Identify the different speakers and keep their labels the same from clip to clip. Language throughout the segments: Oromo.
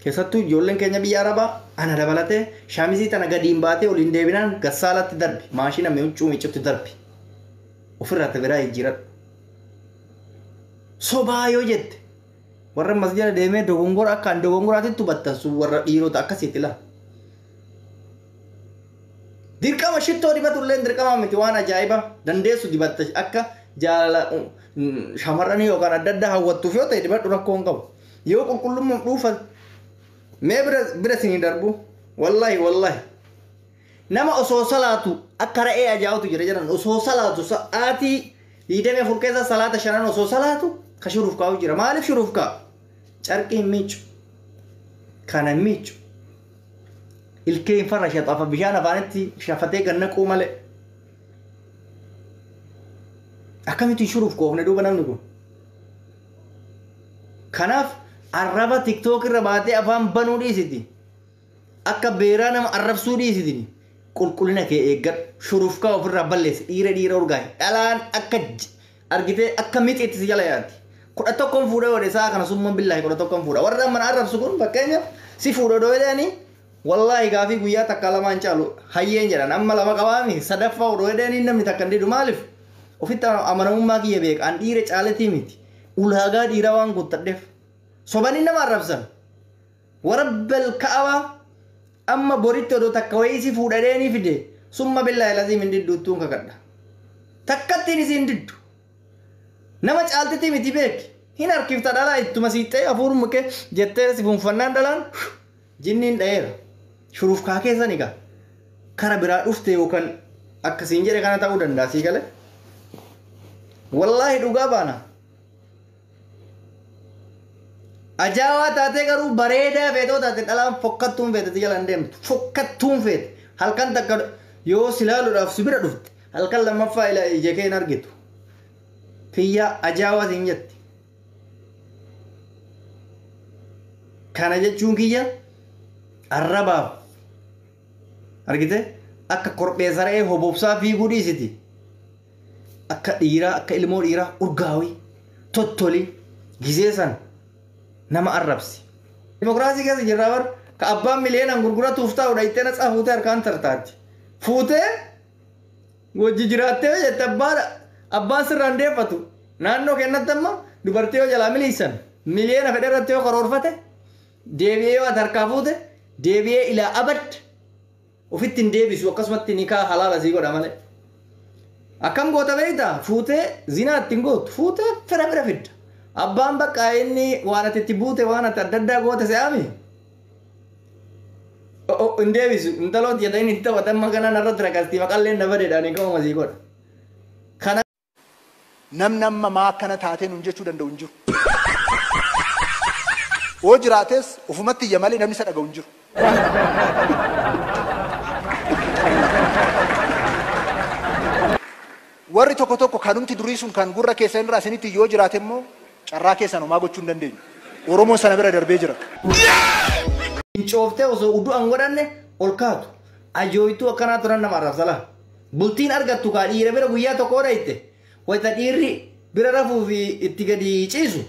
Speaker 1: Keessattuu ijoolleen keenya biyya Arabaa ana dabalatee shaamizii tana gadiin baatee oliin deebinaan gassaalatti darbi. Maashina huccuu miicutti darbi. Ofirraa biraa jijjiiradhu. Sobaa yoo jette warra masjida deemee dogongora akkaan dogongoraatitti hubattan sun warra dhiirota akkasiiti laa. Dirqama shittoo dibatu illee dirqama miti waan ajaa'iba dandeessu dibatta akka jaalala shamarranii yookaan adda addaa hawwattuuf yoo ta'e dibadhu rakkoo hin qabu. Yoo qulqullummaan dhuunfa mee bira isinii darbu wallaahi wallaahi nama osoo salaatu akka re'ee ajaa'utu jira jedhan osoo salaatu sa'aatii 24 keessa salaata 5 osoo salaatu ka shuruuf kaa'u jira. Maaliif shuruuf kaa'a? Carqii hin miicu. Kana hin miicu. Ilkee hin farrashatu afa bishaan afaanitti shafatee gannaquu malee. Akkamitti shuruuf koofne duuba namni kun? Kanaaf arraba TikTok irra baatee afaan banuu dhiisiti. Akka beeraa nama arrabsuu dhiisiti. Qulqullina kee eeggadhu. Shuruuf kaa ofirraa balleessi. Dhiira dhiira urgaa'i. Dhalaan akka argitee akka mixiitti si jala yaati. 11 fuudha yoo isaa kana summan billaahi 11 fuudha. Warra mana arrabsu kun fakkeenyaaf si fuudha odoo jedhanii wallaahi gaafii guyyaa takka lamaan caalu hayyeen jedhan amma lama qabaami sadaffaa odoo jedhanii namni takka hin didu maaliif? Ofitti amanamummaa kiyya beeka. An dhiira caalatii miti. Ulaagaa dhiiraa waan guuttadheef. Sobanii nama arrabsan. Warabbal ka'abaa amma boritti odoo takka wayii si fuudhadheenii fide summa billaahi laziim hin didduuttuun kakadha. Takkattiin isiin diddu. Nama caaltitii miti beeki. Hin harkifta dhalaa ittuma siixxee hafuuruma kee jettee si fuunfannaan dhalaan jinniin dha'eera. Shuruuf kaa keessan egaa kara biraa dhufte yookaan akkasiin jedhe kana ta'uu danda'a sii galee. Wallaahi dhugaa baana. Ajaa'aa taatee garuu bareedaa feetoo taate dhalaan fokkattuun feete jala hin deemtu. Fokkattuun feete halkan takka yoo si ilaaluudhaaf si bira dhufte halkan lammaffaa ija kee hin argitu. Kiyyaa ajaa'aa siin jetti. Kana jechuun kiyya arrabaaf argite akka korbeessa re'ee hobobsaa fiiguu dhiisiti. Akka dhiiraa akka ilmoo dhiiraa urgaawii tottolii gizee san nama arrabsi. Dimokiraasii keessa jirraa bar ka abbaan miliyoonaan gurguratuuf taa'u dhayitee na fuutee harkaan tartaatti. Fuutee wajji jiraattee jette abbaan sirraan deeffatu. Naannoo kennatti amma dubartii yoo jalaa miliisan miliyoona fedhe irratti yoo karoorfate deebi'ee yoo ati harkaa fuute deebi'ee ilaa abad ofitti hin deebisu akkasumatti nikaa halaala sii godha malee. Akkam goota beektaa fuutee zinaa ittiin gootu fuutee fira bira fidda. Abbaan bakka inni waan ati itti buute waan ati adda addaa goote se'ami. Hin deebisu intaloon jedhanii itti taphatan maqaa narratti rakastii maqallee na badeedhaan hin qabu masii godha. Kana
Speaker 2: namni amma maa akkana taatee nuun jechuu danda'u hin jiru. Oo jiraates ofumatti iyya malee namni isa dhaga'u hin jiru. Warri tokko tokko kanumti durii sun kan gurra keessan irraa isinitti yoo jiraate immoo carraa keessan homaa gochuu hin dandeenyu. Oromoon sana bira darbee jira.
Speaker 1: Fincooftee osoo udduu an godhanne ol kaatu. Ajooytuu akkanaa turan nama arrabsala. Bultiin argattu kaa dhiira bira guyyaa tokko dhayite. Wayita dhiirri bira rafuu fi itti gadi ciisu.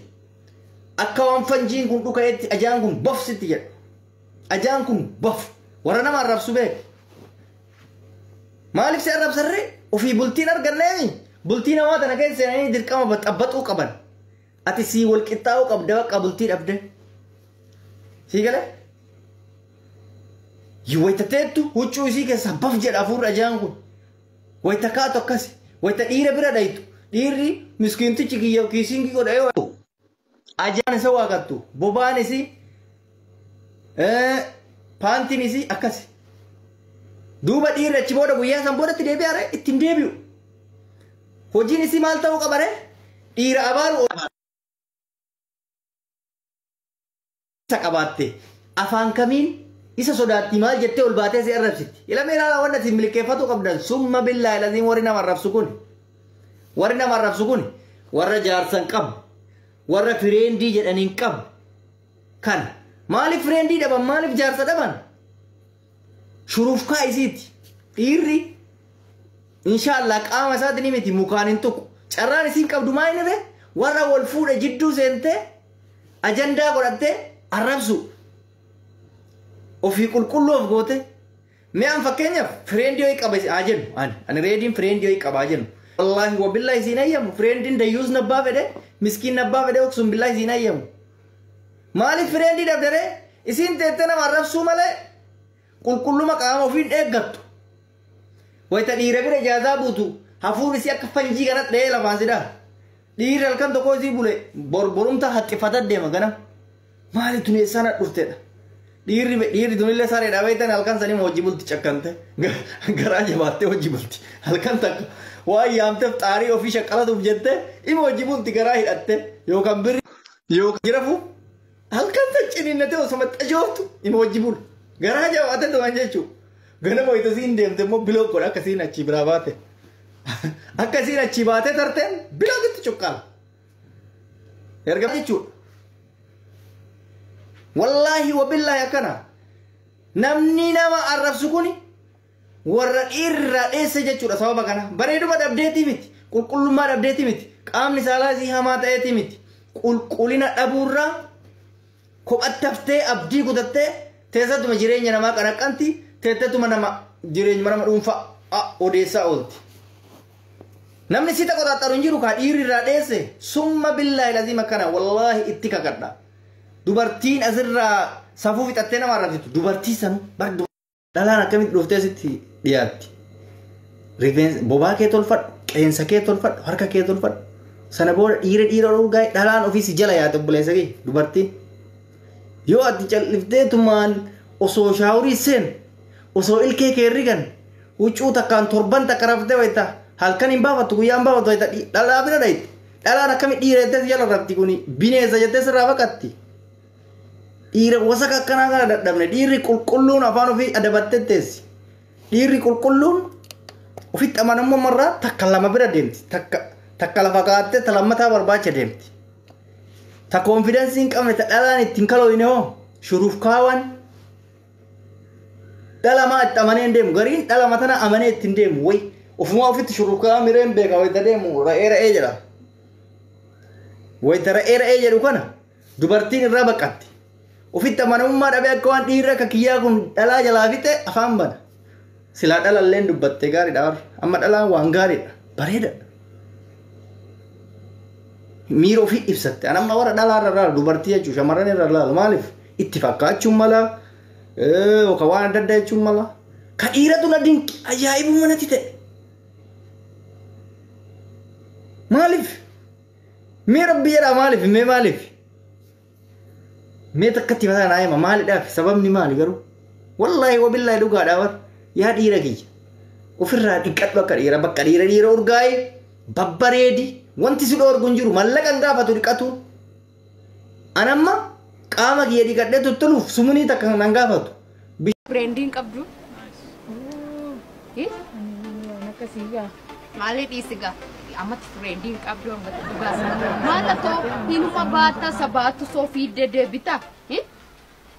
Speaker 1: Akka waan fanjiin kun dhuka'etti ajaan kun bof sitti jedha. Ajaan kun bof. Warra nama arrabsu beek. Maaliif si arrabsarree? Ofii bultiin arganneemi. Bultii namaa tana keessa seenanii dirqama baxabbaxuu qaban. Ati sii wal qixxaa'uu qabda bakka bultii dhabde. Sii galee? Wayita teettu huccuu isii keessaa baf jedha hafuurri ajaan kun. Wayita kaatu akkasi. Wayita dhiira bira dhayitu. Dhiirri miskiintichi kiyya kiisiin godha yoo. Ajaan isa waaqattu. Bobaan isii paantiin isii akkasi. Duuba dhiirri achi booda guyyaa san boodatti deebi'a ree ittiin deebi'u. Hojiin isii maal ta'uu qaba ree? Dhiira abaaru isa qabaatte afaan kamiin isa sodaatti maal jettee ol baatee si arrabsitti. Ilama ilaalaa wanna isin milkeeffatu qabdan summa billaahi laziin warri nama arrabsu kun. Warri nama arrabsu kun warra jaarsan qabu warra fireendii jedhaniin qabu. Kana maaliif fireendii dhaban maaliif jaarsa dhaban? Shuruufkaa isiiti. Dhiirri inshaallah qaama isaatiin ni miti mukaan hin tuqu. Carraan isiin qabdu maa inni ree? Warra wal fuudhe jidduu seentee ajandaa godhattee arrabsu. Ofii qulqulluu of goote. Mi'aan fakkeenyaaf friend yoo qaba haa jennu ani reediin friend yoo qaba haa jennu. Wallaahi wabillaahi isiin ayyamu friendiin dayyuus nabbaa fedhe miskiin nabbaa fedhe oksuun billaahi isiin ayyamu. Maaliif friendii dhabdaree isiin teettee nama arrabsuu malee qulqulluma qaama ofiin eeggattu. Wayita dhiira bira ijaazaa buutu hafuun isii akka fanjii kanatti dhahee lafaan sidhaa. Dhiirri halkan tokko isii bule borborumta haxxifata deema ganam. Maali tuni eessaan dhuftedha. Dhiirri tunillee sareedha beektan halkan sanii hojii bulti cakkante garaa jabaattee hojii bulti halkan takka waan yaamteef xaarii ofii shaqqalatuuf jettee ima hojii bulti garaa hidhatte yookaan birri yookaan jirafu halkan san ciniinnatee osoo maxxajooftu ima hojii bulu garaa jabaatte tuman jechuudha. Ganama wayita siin deemte immoo biloo godha akkasiin achii biraa baate akkasiin achii baatee tarteen biloo gitti cuqqaala. Erga jechuudha. Wallaahi wabillaahi akkana namni nama arrabsu kuni warra dhiirraa dheesse jechuudha sababa kana bareeduma dhabdeetii miti qulqullummaa dhabdeetii miti qaamni saalaa isii hamaa ta'eetii miti qulqullina dhabuurraa kophattaftee abdii kutattee teessatuma jireenya namaa qanaqqanti teessatuma nama jireenya nama dhuunfaa odeessaa oolti. Namni sita qoxaaxaru hin jiru kaa dhiirri irraa dheesse summa billaahi laziima akkana wallaahi itti kakadha. Dubartiin asirraa safuu fixattee nama arrabsitu dubartii sanu bar dhalaan akkamitti dhuftee sitti dhiyaatti. Rifeensa bobaa kee tolfadhu, qeensa kee tolfadhu, harka kee tolfadhu. Sana booda dhiira dhiira urgaa'e dhalaan ofii si jala yaate obboleessa kee dubartiin. Yoo ati calliftee tumaan osoo shaaworii seen osoo ilkee kee rigan huccuu takkaan torban takka raftee wayita halkan hin baafattu guyyaa hin baafattu wayita dhalaa bira dhayitti. Dhalaan akkamitti dhiira jettee si jala rafti kuni bineensa jettee sirraa baqatti. Dhiira wasaka akkanaa kana dadhabne dhiirri qulqulluun afaan ofii adabattee teessi. Dhiirri qulqulluun ofitti amanamummaa irraa takka lama bira deemti. Takka lafa kaa'attee ta lammataa barbaacha deemti. Ta koonfidensii hin qabne ta dhalaan ittiin kalooyine hoo shuruuf kaawan dhalamaa itti amanee hin deemu. Gariin dhalama tana amanee ittiin deemu wayi ofumaa ofitti shuruuf kaawwan mireen beeka wayita deemu ra'ee ra'ee jedha. Wayita ra'ee ra'ee jedhu kana dubartiin irraa baqatti. Ofitti amanamummaa dhabee akka waan dhiirri akka kiyyaa kun dhalaa jalaa fixe afaan bana. Silaa dhalalleen dubbattee gaariidha warra. Amma dhalaan waan gaariidha. Bareedaadha. Miira ofii ibsatte. Ani amma warra dhalaa irra laalu dubartii jechuun shamarran irra laalu maaliif itti fakkaachuun mala yookaan waan adda addaa jechuun mala. Ka dhiiratu na dinqi ajaa'ibuma natti ta'e. Maaliif? Mee rabbi jedhaa maaliif? Mee maaliif? Mee takkatti mataa naa hima maalidhaaf sababni maali garuu? Wallaahi wabillaahi dhugaadhaa bar yaa dhiira kiyya. Ofirraa dhiqadhu akka dhiira bakka dhiira dhiira urgaa'e babbareedi wanti si dhoorgu hin jiru mallaqa hin gaafatu dhiqatu. Anamma qaama kiyya dhiqadhee tottoluuf sumunii takka nan gaafatu.
Speaker 3: Branding qabdu. Maali dhiisi gaa? Ammatti friendii hin qabdu ammatti dhugaa. Mallattoo hinuma baata sabaatu soo fiiddee deebita.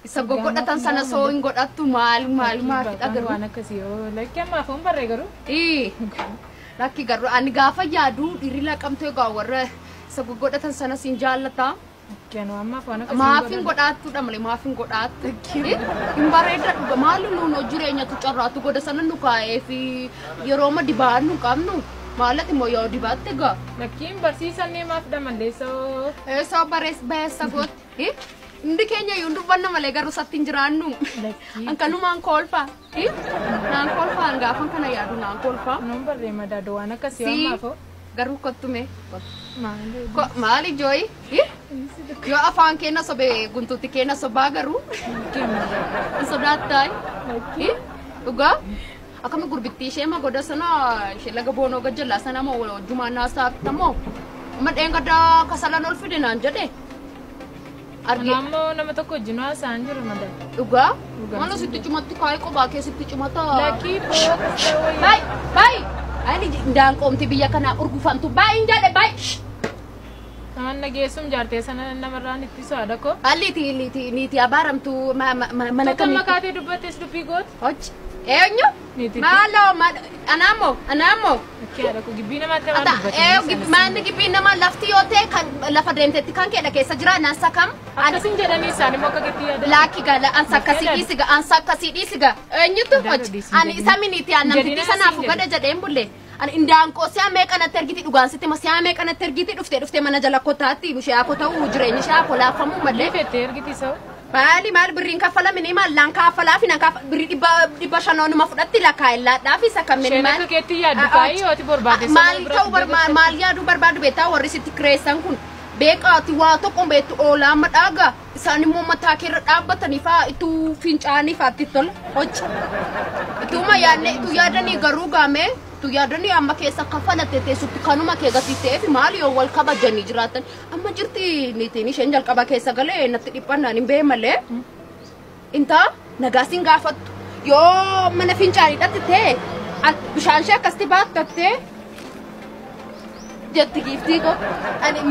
Speaker 3: Isa goggodhatan sana soo hin godhattu maal maal maafidha garuu.
Speaker 4: Waan akkasii yoo lakki ammaaf hin barree garuu.
Speaker 3: Lakki garuu ani gaafa yaadu dhiirri laqamtu egaa warra isa goggodhatan sana siin jaallata.
Speaker 4: Kennu ammaaf waan akkasii.
Speaker 3: Maaf hin godhattudha malee maaf hin godhattu. Hin bareeda dhuga maali nuun jireenyatu carraatu goda sana nu kaa'ee fi yeroo dibaannu qabnu. Maalati immoo yoo dibaatte egaa.
Speaker 4: Lakkiin barsiisannee maaf dhamalleessoo.
Speaker 3: Eesoo barees bayeessa gootti. Hundi keenya iyyuu dubbanna malee garuu isatti hin jiraannu. Ankanumaan kolfa. Naan kolfa gaafan kana yaadu naan kolfa.
Speaker 4: Nuun barree madaadoo waan akkasii
Speaker 3: Si
Speaker 4: ammaaf.
Speaker 3: garuu kottume.
Speaker 4: Maali?
Speaker 3: Maali jooyi? Yoo afaan keenya sobee guntuutti keenya sobaa garuu hin sodaattaa. Dhugaa? Akkami gurbittii ishee ma goda sana ishee laga boonoo gajjallaa sana moo wajjumaan naasaaftamoo? Amma dheengaddaa kasalan ol fide naan jedhe. Arge
Speaker 4: Ammoo nama tokko wajjin haasa'an jiru madaala.
Speaker 3: Dhugaa?
Speaker 4: Dhugaa.
Speaker 3: Maal sitti cumatti kaayee qophaa kee sitti cumata.
Speaker 4: Lakkii boo akkas ta'uu wayyaa.
Speaker 3: Baay baay. Ani daanqoomti biyya kanaa urgufamtu baay hin jedhe baay.
Speaker 4: Naman nageessum jaartee sana namarraan ittisu haadha koo.
Speaker 3: Alli niiti abaaramtu mana
Speaker 4: Tuutan
Speaker 3: kamii.
Speaker 4: makaatee dubbattes dubbii gootu.
Speaker 3: Hoji. Eenyu? Maaloo anaammoo anaammoo. Manni gibbii nama lafti yoo ta'e kan lafa deemtetti kan keedha keessa jira ansa kam.
Speaker 4: Akkasin jedhanii isaan immoo akka keetti yaadan.
Speaker 3: Laakki gala ansa akkasii dhiisiga ansa akkasii dhiisiga eenyutu hojii ani isa miniiti namtitti sanaaf gada jedheen bulle. Ani indaanqoo si'a meeqa natti ergiti dhugaan sitti ma si'a meeqa natti ergiti dhuftee dhuftee mana jala kotaatti ishee akka ta'u jireenyi ishee akka laafamuu malee.
Speaker 4: Fettee ergiti sa'u.
Speaker 3: Maali maal birriin kaffalamini maal laan kaffalaa fi nan birrii 500 numa fudhatti lakkaa'ellaadhaaf isa kammin
Speaker 4: Isheen
Speaker 3: maal.
Speaker 4: akka keetti yaaddu kaayii yoo ati barbaade
Speaker 3: Maal ta'uu maal yaaduu barbaadu beektaa warri sitti kireessan kun beekaati waa tokko beektu oolaa madhaaga isaan immoo mataa keerra dhaabbatanii faa ituu fincaanii faatti tola hojii. Ituma yaadne ituu yaadanii garuu gaamee ituu yaadanii amma keessa kaffalatte teessutti kanuma kee gatii ta'eef maal yoo wal kabajanii jiraatan amma jirti niitiin isheen jalqaba keessa galee natti dhiphannaan hin bee malee. Intaa nagaasiin gaafattu yoo mana fincaanii dhatti ta'e bishaan ishee akkasitti baattattee jetti giiftii ko ani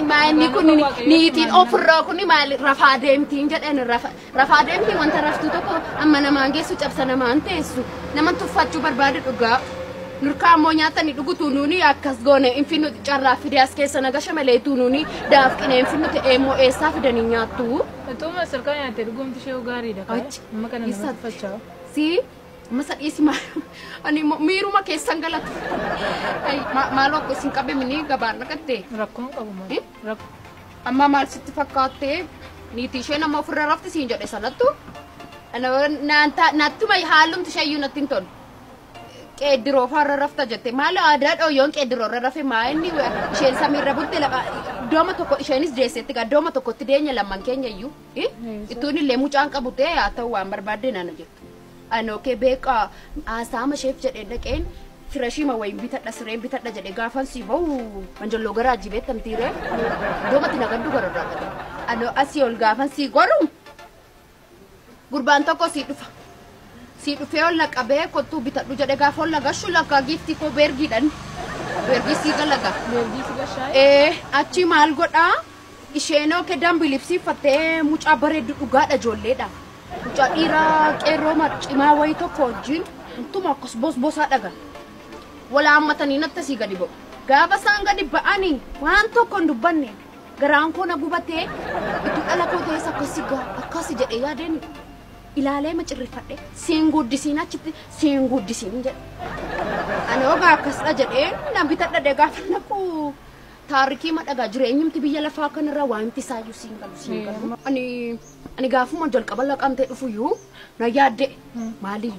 Speaker 3: maayinni kun niitiin ofirraa kun maal rafaa deemtiin jedhan rafaa deemtiin wanta raftuu tokko amma namaan geessu cabsa namaan teessu nama tuffachuu barbaade dhugaa nurkaa ammoo nyaatanii dhugutu nuuni akkas goone infinnu carraa fidee as keessa nagasha malee nuuni daafqine infinnu ta'e immoo eessaa fidanii nyaattu.
Speaker 4: Ituma salkaa nyaatte dhugumti ishee gaariidha. Amma kana nama tuffachaa.
Speaker 3: Si masa dhiisi ani miiruma keessan galatu. Maaloo akka isin qabe mini gabaan dhaqatte.
Speaker 4: Rakkoon qabu maal?
Speaker 3: Amma maal sitti fakkaatte niitii ishee nama ofirra rafti siin jedhe sanattu. Nattuma haalumti ishee iyyuu natti hin tolu. Qeeddiroo faarra rafta jette maal aadaa dhooyyoon qeeddiroo irra rafe maa inni isheen samiirra butte lafa iddooma tokko isheenis deesseetti gaa iddooma tokkotti deenya lamman keenya iyyuu. Ittuun illee mucaan qabu ta'e haa ta'u waan barbaadde nana jettu. Anoo kee beekaa haasaama isheef jedhee dhaqeen firashiima wayiin bitadha sireen bitadha jedhee gaafan sii bahu manjalloo gara ajibeettamtiiree iddoomatti nagaddu gararraa dhaqe. Anoo asii ol gaafan sii goru gurbaan tokko sii dhufa. Si dhufee ol naqabee kottuu bitadhu jedhee gaafa ol nagashu lakkaa giiftii koo beergiidhaan beergii sii galaga.
Speaker 4: Beergii si gashaa?
Speaker 3: Achi maal godhaa isheenoo kee dambii libsiifattee mucaa bareeddu dhugaadha ijoolleedha. Mucaa dhiiraa qeerroo cimaa wayii tokko wajjin untuma akkas bosbosaa dhagan. Walaammatanii natti asii gadi ba'u. Gaafa isaan gadi ba'anii waan tokko hin dubbanne garaan koo na gubatee itti dhala koo ta'es akkasi akkasi jedhee yaadeen ilaalee macirrifadhe siin guddisiin achitti siin guddisiin jedhe. Ani ogaa akkasidha jedhee na bitadha gaafa naqu taarikii madhagaa jireenyumti biyya lafaa kanarraa waanti isaayyuu siin galu siin galu. Ani gaafuma jalqaba laqamtee dhufuyyuu na yaadde maali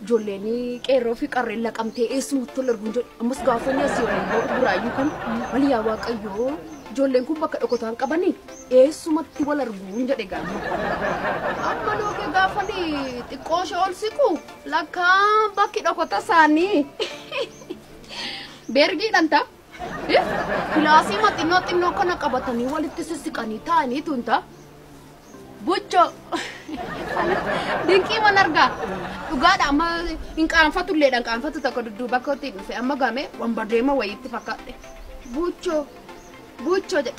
Speaker 3: ijoolleen qeerroo fi qarreen laqamtee eessumatti tol arguun jedhu ammas gaafa inni asii waliin buraayyuu kan maali yaa waaqayyoo ijoolleen kun bakka dhokotaan qabanii eessumatti wal arguun jedhe gaafa. Amma lookee gaafa xiqqoo ishee ol siqu lakkaan bakki dhokota isaanii beergiidhaan ta'a. Kilaasii xinnoo xinnoo kana qabatanii walitti sissiqanii taa'anii tunta. Buchoo dinqii man argaa dhugaadha amma hin qaanfatu illee dhaan qaanfatu tokko dudduuba kootti dhufe amma game wambadeema wayiitti fakkaadhe. Buchoo buchoo jedhe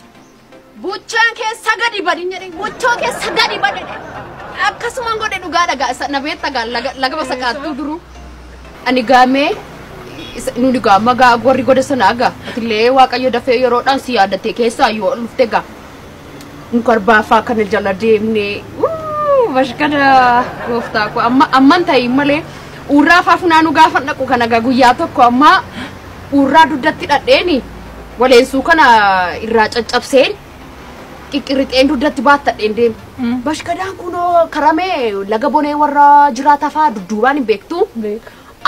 Speaker 3: buchaan keessa gadi badin jedhe buchoo keessa gadi badhe akkasumaan godhe dhugaadha gaa na beekta gaa laga basaqaattuu duruu. Ani gaamee nuni gaa amma gaa warri goda sanaa gaa atillee waaqayyo dafee yeroodhaan si yaadatte keessaa yoo dhufte gaa. Mukarbaafaa kana jala deemnee bashkana gooftaa koo amma amman ta'e malee uurraa faa funaanuu gaafa dhaqu kana gaa guyyaa tokko amma uurraa dugdatti dhadheeni waleensuu kana irraa caccabseen qiqqirrixeen dugdatti baattadheen deeme. Bashkadaan kunoo karamee laga bonee warra jiraata faa dudduubaan hin beektu.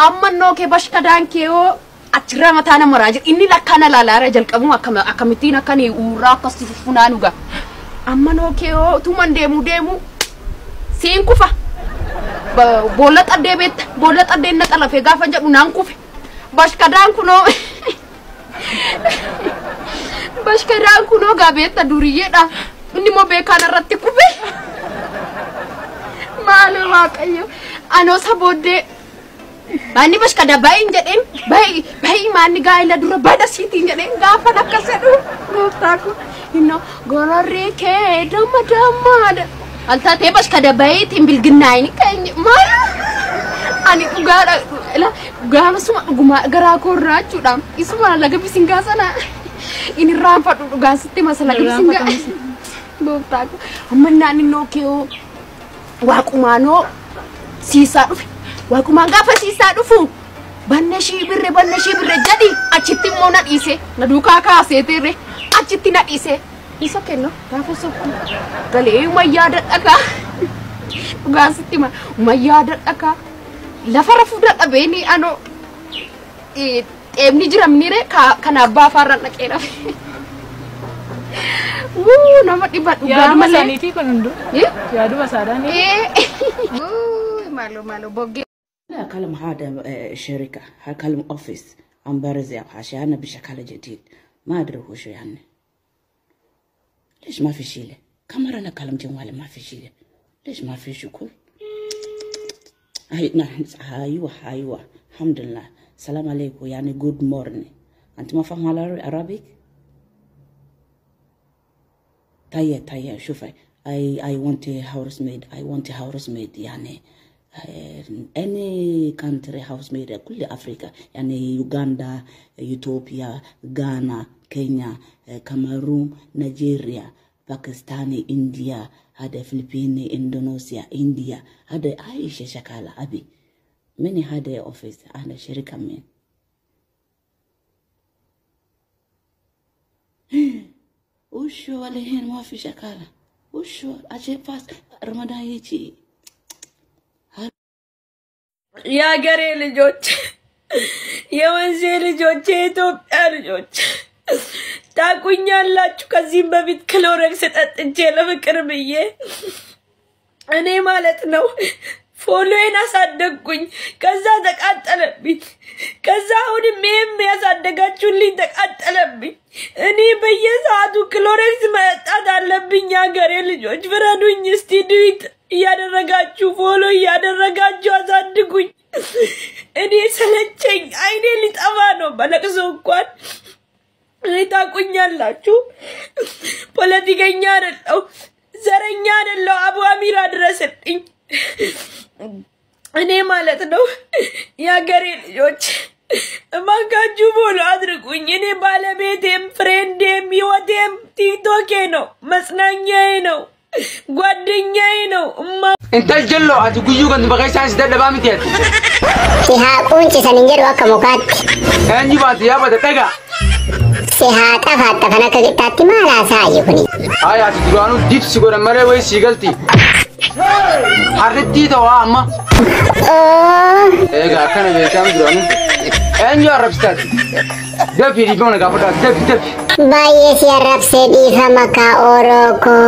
Speaker 3: Amma noo kee bashkadaan kee yoo achirraa mataa nama maraa jira inni lakkaana laalaara jalqabu akkamittiin akkanii uurraa akkasii funaanuu gaa. Amma noo kee yoo utuman deemu deemu siin kufa. Boolla xaddee beekta boolla xaddeen na xalafee gaafa jedhu naan kufe. Bashkadaan kunoo bashkadaan kunoo gaa beekta duriyyeedha. Inni immoo beekaan irratti kufe. Maali waaqayyo anoo isa booddee maanni bashkada baay'een jedheen baay'ee maanni gaa'ela dura bada siitiin jedheen gaafan akkas jedhu gooftaa koo innoo gororri kee damma dammaadha. Altaatee bashkada baay'eetiin bilginnaayini keenya maal ani dhugaadha Ila gaafa suma dhugumaa garaa koo irraa jechuudha. Isuma laga bisingaa sana inni irraanfadhu dhugaan sitti masa laga bisingaa. Gooftaa koo amma naannoo kee waaqumaanoo siisaa dhufe. Waaqumaan gaafa siisaa dhufu banna shii birre jedhi achitti immoo na dhiise na duukaa kaasee teerre achitti na dhiise. Isa kennu gaafa sokku galee mayyaa dadhakaa dhugaan sitti mayyaa dadhakaa lafa rafuu dadhabeeni anoo xeebni jiramnire kan abbaa afaarraan dhaqee rafe. Wuu nama dhibba dhugaa
Speaker 4: Yaaduma
Speaker 3: malee.
Speaker 4: isaaniitii kun hunduu. Yaaduma isaadhaan.
Speaker 3: Maalo maalo boggee.
Speaker 5: لا أكلم هذا شركة، هكلم أوفيس عم برزع عشان أنا بشكل جديد ما أدري هو شو يعني. ليش ما في شيلة؟ كم أنا أكلم جوالي ما في شيلة؟ ليش ما في شكل؟ هاي أيوة أيوة الحمد لله. السلام عليكم يعني good morning. أنت ما فاهم على Arabic؟ طيب طيب شوفي I want a housemaid. I want a housemaid يعني any country housemaid كل أفريقيا يعني يوغندا، إثيوبيا، غانا، كينيا، كاميرون، نيجيريا، باكستان، إنديا، هذا فلبين، إندونيسيا، إنديا، هذا أي شيء شكالة أبي من هذا أوفيس أنا شركة من وشو والهين ما في شكالة وشو أجيب فاس رمضان يجي.
Speaker 6: የሀገሬ ልጆች፣ የወንዜ ልጆች፣ የኢትዮጵያ ልጆች ታቁኛላችሁ። ከዚህም በፊት ክሎረክስ ጠጥቼ ለፍቅር ብዬ እኔ ማለት ነው follow ዬን አሳደግኩኝ። ከዛ ተቃጠለብኝ። ከዛ አሁንም ይሄም ያሳደጋችሁልኝ ተቃጠለብኝ። እኔ በየሰዓቱ ክሎረክስ መጠጣት አለብኝ። የሀገሬ ልጆች ፍረዱኝ እስቲ። duet እያደረጋችሁ follow እያደረጋችሁ አሳድጉኝ። እኔ ሰለቸኝ፣ አይኔ ሊጠፋ ነው በለቅሶ እንኳን። እኔ ታቁኛላችሁ፣ ፖለቲከኛ አይደለሁ፣ ዘረኛ አይደለሁ። አቡ አሚራ ድረስልኝ። እኔ ማለት ነው የሀገሬ ልጆች እባካችሁ follow አድርጉኝ። እኔ ባለቤቴም friend ኤም ህይወቴም ቲክቶኬ ነው፣ መጽናኛዬ ነው፣ ጓደኛዬ ነው። እማ
Speaker 7: Intal jallo ati guyyuu kan maqaa isaan si dadhabaa miti ati.
Speaker 8: Si haa quuncisan hin jedhu akka mukaatti.
Speaker 7: Eenyu baate yaa bata dhagaa.
Speaker 8: Si haa xafaattan akka qixxaatti maal haasa'aa kuni?
Speaker 7: Haaya ati duraanuu dibsi godhan malee wayii sii galti. Harrittii ta'aa amma. Egaa akkana beekamu duraanuu. Eenyu arrabsitaati? Dafi dhiifama na gaafadhaa dafi dafi.
Speaker 8: Baay'ee si arrabsee dhiifama kaa Oroo koo.